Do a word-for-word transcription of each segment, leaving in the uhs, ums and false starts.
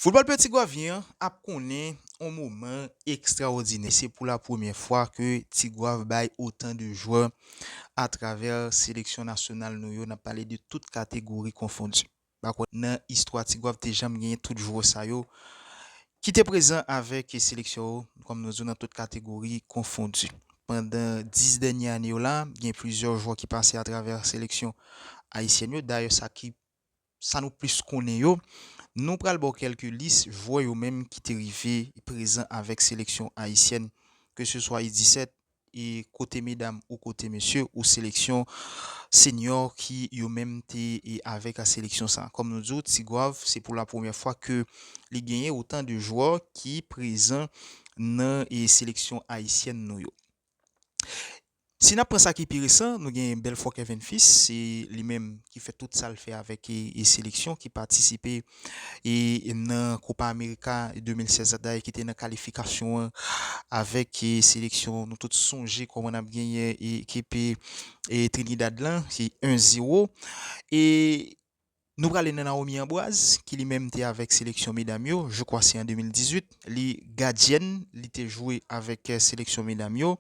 Foutbòl Peti Gwavyen an ap konnen yon moman ekstraòdinè. Se pou la premyè fwa ke Ti Gwav bay otan de jwè atravè seleksyon nasyonal nou yo. N ap pale de tout kategori konfondi. Pa kwè nan istwa Ti Gwav te janm genyen tout jwè sa yo ki te prezan avèk seleksyon yo, kòm nou di w, nan tout kategori konfondi. Pandan dis dènye ane yo la, gen plizyè jwè ki pase atravè seleksyon ayisyèn yo. Dayè, sa ki sa nou plis konnen yo, nou pral ba w kèlke lis jwè yo menm ki te rive prezan avèk seleksyon ayisyèn, ke se swa U disèt, e kote medam ou kote mesye, ou seleksyon senyò ki yo menm te e avèk a seleksyon sa. Kòm nou di w, Ti Gwav, se pou la premyè fwa ke li genyen otan de jwè ki prezan nan e seleksyon ayisyèn nou yo. Si n ap pran sa ki pi resan, nou gen Belfort Kevin Fils, se li menm ki fè tout sa l fè avèk e, e seleksyon, ki patisipe e, e nan Copa America de mil sèz la, dayè ki te nan kalifikasyon an avèk e seleksyon. Nou tout sonje kòman n ap genyen e ekip e, e Trinidad lan, se en zewo. E nou prale nan Naomi Ambroise, ki li menm te avèk seleksyon medam yo, je kwa se an de mil dizuit, li gadyèn, li te jwe avèk eh, seleksyon medam yo.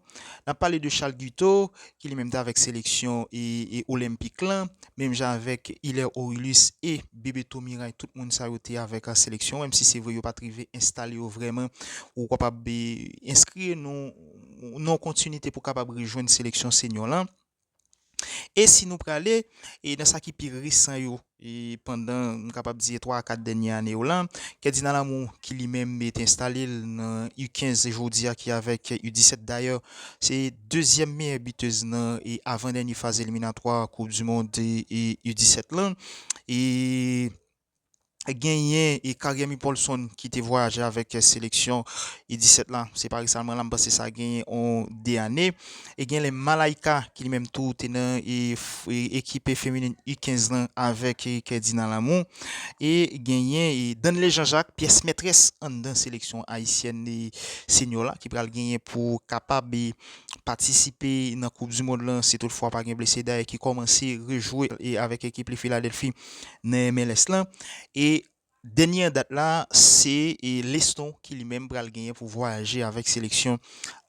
N ap pale de Charles Guiteau, ki li menm te avèk seleksyon e, e Olenpik lan, menm jan avèk Hilaire Aurilius e Bebeto Miray, tout moun sa yo te avèk a seleksyon, menm si se vre yo pa t rive enstale yo vrèman, ou kapab e, enskri non, non kontinite pou kapab rejwenn seleksyon senyò lan. E si nou prale e nan sa ki pi resan yo, e pandan, m kapab di, twa a kat dènye ane yo la, Kèdina Lamou, ki li menm te enstale l nan U kenz jodi a, ki avèk U disèt, dayè, se dezyèm meyè bitèz nan e avan dènye faz eliminatwa Koup di Mond e, e U disèt lan. E genyen e Karyemi Paulson ki te vwayaje avèk seleksyon U disèt la. Se pa resaman la, m panse sa genyen on de ane. E gen le Malaika ki li menm tou te nan e, e, ekip feminen U kenz lan avèk e, Kèdina Lamou. E genyen e Danley Jean-Jacques, pyès mètrès anndan seleksyon ayisyèn e senyò la, ki pral genyen pou kapab e, patisipe nan Koup di Mond lan, si toutfwa pa gen blese, dayè ki kòmanse rejwe e avèk ekip li Filadèlfi nan M L S lan. E dènye an dat la, se e Leston ki li menm pral genyen pou vwayaje avèk seleksyon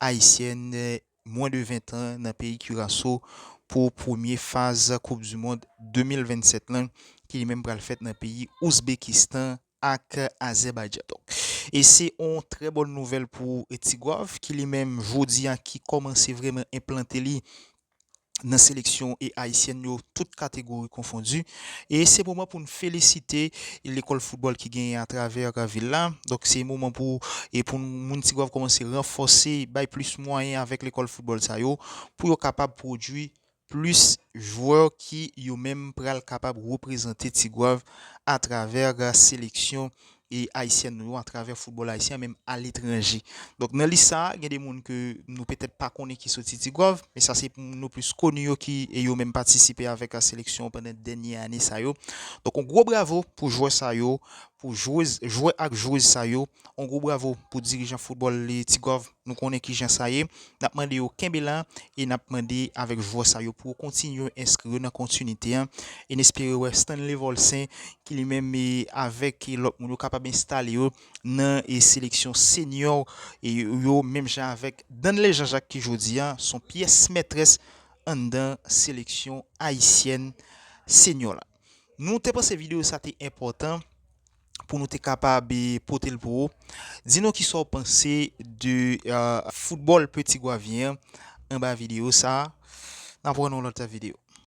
ayisyèn e, mwens de ven an nan peyi Kiraso pou premye faz Koup di Mond de mil vennsèt lan, ki li menm pral fèt nan peyi Ouzbekistan ak Azèbayjan. Donk, e se yon trè bòn nouvèl pou Ti Gwav, ki li menm jodi a ki kòmanse vrèman enplante li nan seleksyon e ayisyèn yo, tout kategori konfondi. E se moman pou n felisite lekòl foutbòl ki genyen atravè vil la. Donk, se moman pou, e pou moun Ti Gwav kòmanse ranfòse, bay plis mwayen avèk lekòl foutbòl sa yo, pou yo kapab pwodui plis jwè ki yo menm pral kapab reprezante Ti Gwav atravè seleksyon e ayisyèn nou yo, atravè foutbòl ayisyen, menm aletranje. Donk, nan lis sa a, gen de moun ke nou petèt pa konnen ki soti Ti Gwav, men sa se pou moun nou plis koni yo ki e yo menm patisipe avèk a seleksyon pandan dènye ane sa yo. Donk, yon gwo bravo pou jwè sa yo, pou jwez, jwè ak jwez sa yo. Yon gwo bravo pou dirijan foutbòl Ti Gwav. Nou konnen ki jan sa ye. N ap mande yo kenbe la e n ap mande avèk jwè sa yo pou yo kontinye enskri yo nan kontinite an. E n espere wè Stanley Volcin, ki li menm e avèk e lòt moun yo kapab enstale yo nan e seleksyon senyò e yo, menm jan avèk Danley Jean-Jacques ki jodi a se yon pyès mètrès anndan seleksyon ayisyèn senyò la. Nou te panse videyo sa te enpòtan pou nou te kapab e, pote l pou ou. Di nou kisa w panse de e, foutbòl Peti Gwavyen an anba videyo sa a. N ap wè nan yon lòt videyo.